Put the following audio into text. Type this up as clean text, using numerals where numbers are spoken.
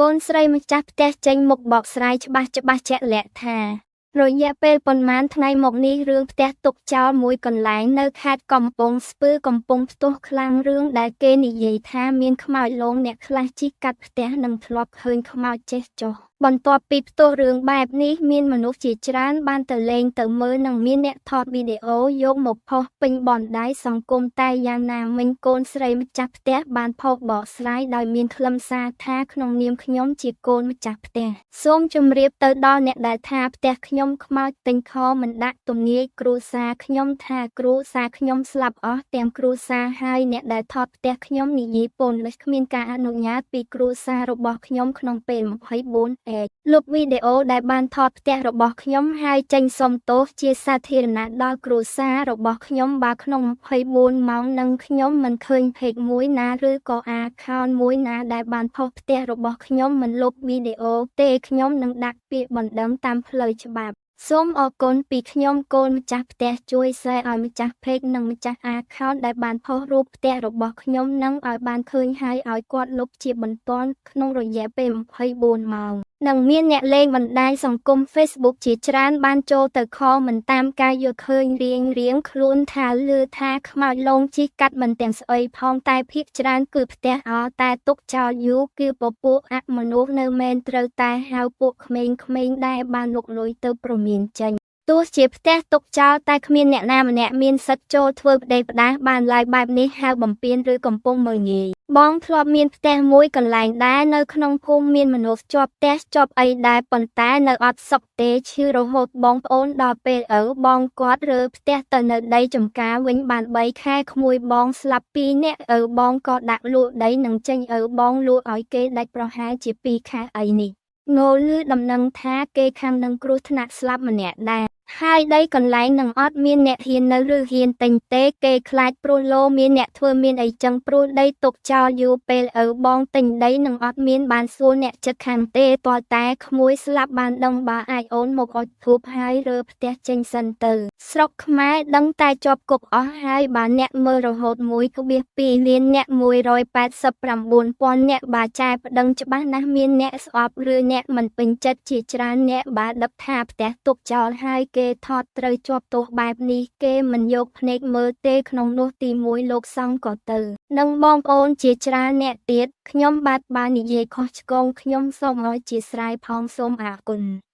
កូនស្រីម្ចាស់ផ្ទះចេញមុខបកស្រាយច្បាស់ជាក់លាក់ថា រយៈពេលប៉ុន្មានថ្ងៃមកនេះរឿងផ្ទះទុកចោលមួយកន្លែងនៅខេត្តកំពង់ស្ពឺកំពុងផ្ទុះខ្លាំងរឿងដែលគេនិយាយថាមានខ្មោចលងអ្នកខ្លះជិះកាត់ផ្ទះនិងធ្លាប់ឃើញខ្មោចចេះចុះបន្ទាប់ពីផ្ទុះរឿងបែបនេះមានមនុស្សជាច្រើនបានទៅលេងទៅមើលនិងមានអ្នកថតវីដេអូយកមកផុសពេញបណ្ដាញសង្គមតែយ៉ាងណាមិញកូនស្រីម្ចាស់ផ្ទះបានផុសបកស្រាយដោយមានខ្លឹមសារថាក្នុងនាមខ្ញុំជាកូនម្ចាស់ផ្ទះសូមជម្រាបទៅដល់អ្នកដែលថាផ្ទះខ្ញុំខ្មោចទិញខមិនដាក់ទំនាយគ្រួសារខ្ញុំថាគ្រួសារខ្ញុំស្លាប់អស់ទាំងគ្រួសារហើយអ្នកដែលថតផ្ទះខ្ញុំនិយាយពន្ធគ្មានការអនុញ្ញាតពីគ្រួសាររបស់ខ្ញុំក្នុងពេល24លុបវីដេអូដែលបានថតផ្ទះរបស់ខ្ញុំហើយចេញសុំទោសជាសាធារណៈដល់គ្រួសាររបស់ខ្ញុំបើក្នុង24ម៉ោងនឹងខ្ញុំមិនឃើញផេកមួយណាឬក៏ account មួយណាដែលបានផុសផ្ទះរបស់ខ្ញុំមិនលុបវីដេអូទេខ្ញុំនឹងដាក់ពាក្យបណ្ដឹងតាមផ្លូវច្បាប់សូមអរគុណពីខ្ញុំកូនម្ចាស់ផ្ទះជួយ share ឲ្យម្ចាស់ page និងម្ចាស់ account ដែលបានផុសរូបផ្ទះរបស់ខ្ញុំនឹងឲ្យបានឃើញហើយឲ្យគាត់លុបជាបន្ទាន់ក្នុងរយៈពេល24ម៉ោងនឹងមានអ្នកលេងបណ្ដាញសង្គម Facebook ជាច្រើនបានចូលទៅខមមិនតាមការយល់ឃើញរៀងៗខ្លួនថាលឺថាខ្មោចលងជិះកាត់មិនទាំងស្អុយផងតែភាគច្រើនគឺផ្ទះអតែទុកចោលយូរគឺពពួកអមនុស្សនៅមែនត្រូវតែហៅពួកក្មេងៗដែលបានលុកលុយទៅព្រមានចេញទោះជាផ្ទះទុកចោលតែគ្មានអ្នកណាម្នាក់មានសិទ្ធិចូលធ្វើផ្ដេសផ្ដាសបានឡើយបែបនេះហៅបំពានឬកំពុងមើលងាយបងធ្លាប់មានផ្ទះមួយកន្លែងដែរនៅក្នុងភូមិមានមនុស្សជាប់ផ្ទះជាប់អីដែរប៉ុន្តែនៅអត់សុខទេឈឺរហូតបងប្អូនដល់ពេលឪបងគាត់រើផ្ទះទៅនៅដីចំការវិញបាន3ខែក្មួយបងស្លាប់2នាក់ឪបងក៏ដាក់លក់ដីនឹងចេញឪបងលក់ឲ្យគេដាច់ប្រហែលជា2ខែអីនេះងល់ឮដំណឹងថាគេខាងនឹងគ្រោះថ្នាក់ស្លាប់ម្នាក់ដែរហើយដីកន្លែងនឹងអត់មានអ្នកហ៊ាននៅឬហ៊ានទិញទេគេខ្លាចព្រោះលោមានអ្នកធ្វើមានអីចឹងព្រោះដីទុកចោលយូរពេលឪបងទិញដីនឹងអត់មានបានសួរអ្នកចិត្តខាងទេទាល់តែក្មួយស្លាប់បានដឹងបើអាចអូនមកអុជធូបហើយរើផ្ទះចេញសិនទៅស្រុកខ្មែរដឹងតែជាប់គុកអស់ហើយបើអ្នកមើលរហូត 1.2 លានអ្នក 189,000 អ្នកបើចែប្តឹងច្បាស់ណាស់មានអ្នកស្អប់ឬអ្នកមិនពេញចិត្តជាច្រើនអ្នកបើដឹកថាផ្ទះទុកចោលហើយគេថតត្រូវជាប់ទោសបែបនេះគេមិនយកភ្នែកមើលទេក្នុងនោះទី1លោកសង្ឃក៏ទៅនិងបងប្អូនជាច្រើនអ្នកទៀតខ្ញុំបាទបើនិយាយខុសឆ្គងខ្ញុំសូមអធ្យាស្រ័យផងសូមអរគុណ។